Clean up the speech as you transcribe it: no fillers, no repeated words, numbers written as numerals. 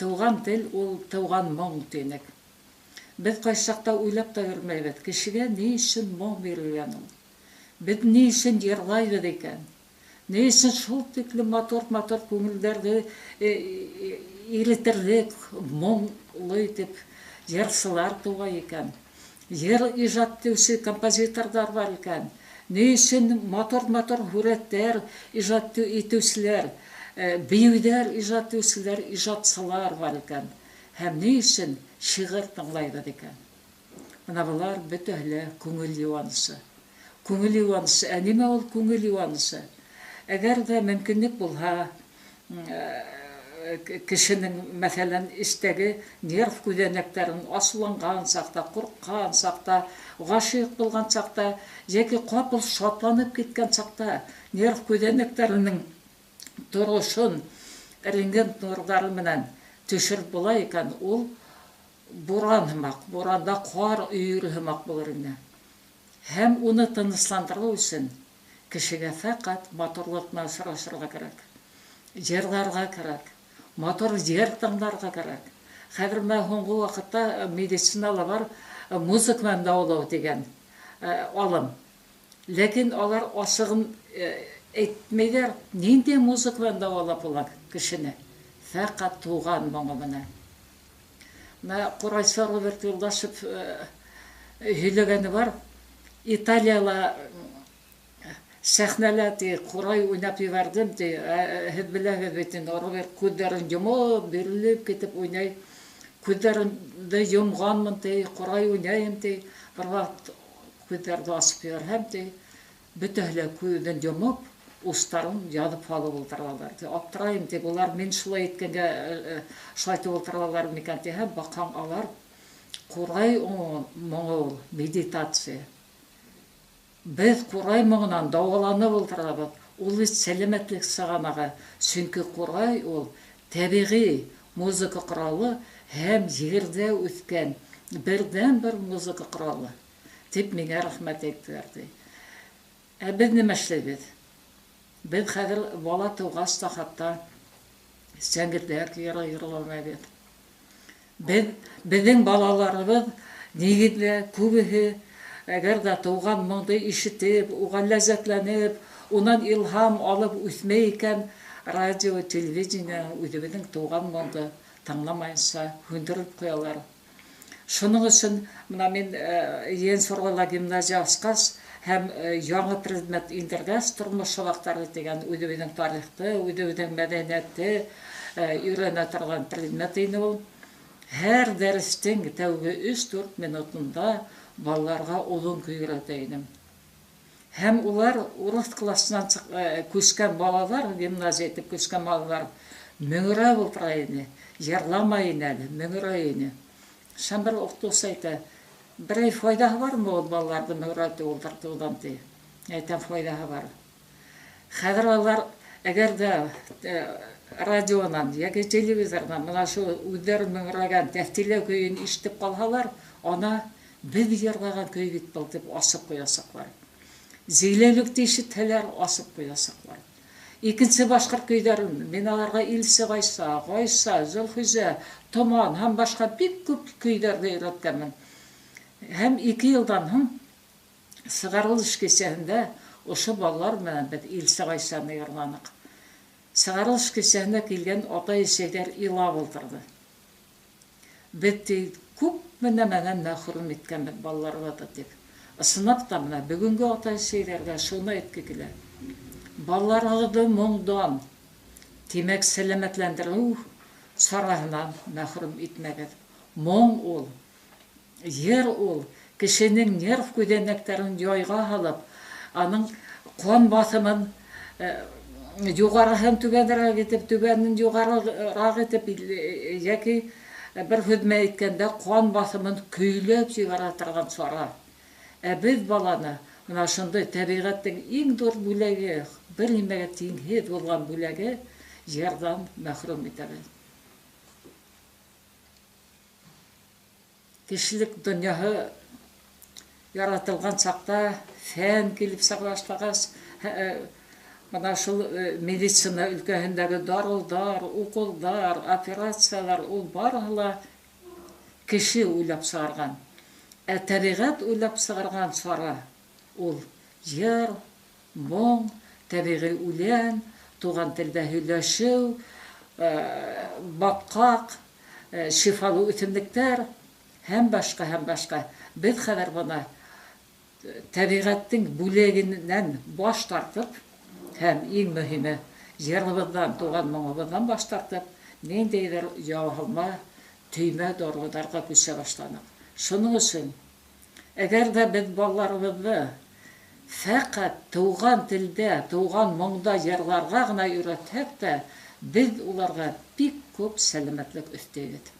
Туған тел ул туған моң тинек. Беҙ ҡайсаҡта уйлап та йөрөмәйбеҙ, кешегә ни өсөн моң бирелгән ул? Беҙ ни өсөн йырлайбыҙ икән? Ни өсөн шул тиклем матур-матур күңелдәрҙе иретерлек, моңло итеп йырсылар тыуа икән? Йыр ижад итеүсе композиторҙар бар икән? Ни өсөн матур-матур һүрәттәр ижад итеүселәр, бейеүҙәр ижад итеүселәр, ижадсылар бар икән? Һәм ни өсөн шиғыр тыңлайбыҙ икән? Бына былар бөтәһе лә күңел йыуанысы. Күңел йыуанысы. Ә нимә ул күңел йыуанысы? Әгәр ҙә мөмкинлек булһа, кешенең, мәҫәлән, эстәге нерв күҙәнәктәрен асыуланған саҡта, ҡурҡҡан саҡта, ғашиҡ булған саҡта, йәки ҡапыл шатланып киткән саҡта нерв күҙәнәктәренең торошон рентген нурҙары менән төшөрөп була икән, ул буран һымаҡ, буранда ҡар өйөрө һымаҡ булыр ине. Һәм уны тынысландырыу өсөн кешегә фәҡәт матурлыҡ менән осрашырға кәрәк, йырларға кәрәк, матур йыр тыңларға кәрәк. Хәҙер менә һуңғы ваҡытта медицинала бар музыка менән дауалау тигән алым. Ләкин алар асығын әйтмәйҙәр, ниндәй музыка менән дауалап була кешене? Фәҡәт туған моңо менән. Менә Ҡурайсы Роберт Юлдашев һөйләгәне бар. Италияла сәхнәлә ти ҡурай уйнап ебәрҙем ти. Һеҙ беләһегеҙ бит инде, Роберт күҙҙәрен йомоп, бирелеп китеп уйнай. Күҙҙәремде йомғанмын ти, ҡурай уйнайым ти. Бер ваҡыт күҙҙәрҙе асып ебәрһәм ти, бөтәһе лә күҙен йомоп, устарын яҙып һалып ултыралар ти. Аптырайым ти, улар мин шулай иткәнгә шулай итеп ултыралар микән тиһәм, баҡһаң, алар ҡурай моңо ул медитация. Беҙ ҡурай моңонан дауаланып ултырабыҙ. Ул бит сәләмәтлек сығанағы. Сөнки ҡурай ул тәбиғи музыка ҡоралы һәм ерҙә үҫкән берҙән-бер музыка ҡоралы, тип миңә рәхмәт әйттеләр ти. Ә беҙ нимә эшләйбеҙ? Беҙ хәҙер бала тыуғас та хатта сәңгелдәк йыры йырламайбыҙ. Беҙ, беҙҙең балаларыбыҙ нигеҙҙә күбеһе әгәр ҙә тыуған моңдо ишетеп, уға ләззәтләнеп, унан илһам алып үҫмәй икән, радио, телевидение үҙебеҙҙең тыуған моңдо тыңламайынса һүндереп ҡуялар. Шуның өсөн бына мин Ейәнсурлыла гимназия асҡас һәм яңы предмет индергәс, тормош һабаҡтары тигән үҙебеҙҙең тарихты, үҙебеҙҙең мәҙәниәтте өйрәнә торған предмет ине ул. Һәр дәрестең тәүге 3-4 минутында балаларға оҙон көй өйрәтә инем. Һәм улар урыҫ классынан күскән балалар, гимназия итеп күскән балалар мөңөрәп ултыра ине, йырламай ине әле, мөңөрәй ине. Шәм бер уҡытыусы әйтә, берәй файҙаһы бармы ул балаларҙы мөңөрәтеп ултыртыуҙан ти. Әйтәм, файҙаһы бар. Хәҙер алар әгәр ҙә радионан йәки телевизорҙан бына шул үҙҙәре мөңөрәгән тәфтиләү көйөн ишетеп ҡалһалар, ана беҙ йырлаған көй бит был тип асып ҡуясаҡлар. Зиләүлекте ишетһәләр, асып ҡуясаҡлар. Икенсе башҡорт көйҙәрен мин аларға Илсе Ғайса, Ғайса, Зөлхизә, Томан һәм башҡа бик күп көйҙәрҙе өйрәткәнмен. Һәм 2 йылдан һуң сығарылыш кисәһендә ошо балалар менән беҙ Илсе Ғайсаны йырланыҡ. Сығарылыш кисәһенә килгән атай-әсәйҙәр илап ултырҙы. Беҙ ти күпме нәмәнән мәхрүм иткәнбеҙ балаларҙы тип. Ысынлап та бына бөгөнгө атай-әсәйҙәргә шуны әйтке килә. Балаларығыҙҙы моңдан, тимәк, сәләмәтләндереү сараһынан мәхрүм итмәгеҙ. Моң ул, йыр ул, кешенең нерв күҙәнәктәрен яйға һалып, аның ҡан баҫымын юғарыһын түбәнерәк итеп, түбәнен юғарыраҡ итеп, йәки бер һүҙ менән әйткәндә, ҡан баҫымын көйләп ебәрә торған сара. Ә беҙ баланы бына ошондай тәбиғәттең иң ҙур бүләге, бер нимәгә тиңһеҙ булған бүләге йырҙан мәхрүм итәбеҙ. Кешелек донъяһы яратылған саҡта фән килеп сыға башлағас, Бына шул медицина өлкәһендәге дарыуҙар, уколдар, операциялар, ул барыһы ла кеше уйлап сығарған. Ә тәбиғәт уйлап сығарған сара ул йыр, моң, тәбиғи үлән, туған телдә һөйләшеү, батҡаҡ, шифалы үҫемлектәр һәм башҡа, һәм башҡа. Беҙ хәҙер бына тәбиғәттең бүләгенән баш тартып, һәм иң мөһиме, йырыбыҙҙан, туған моңобоҙҙан баш тартып, ниндәйҙер яһалма төймә дарыуҙарға күсә башланыҡ. Шуның өсөн, әгәр ҙә беҙ балаларыбыҙҙы фәҡәт тыуған телдә, тыуған моңда йырларға ғына өйрәтһәк тә, беҙ уларға бик күп сәләмәтлек өҫтәйбеҙ.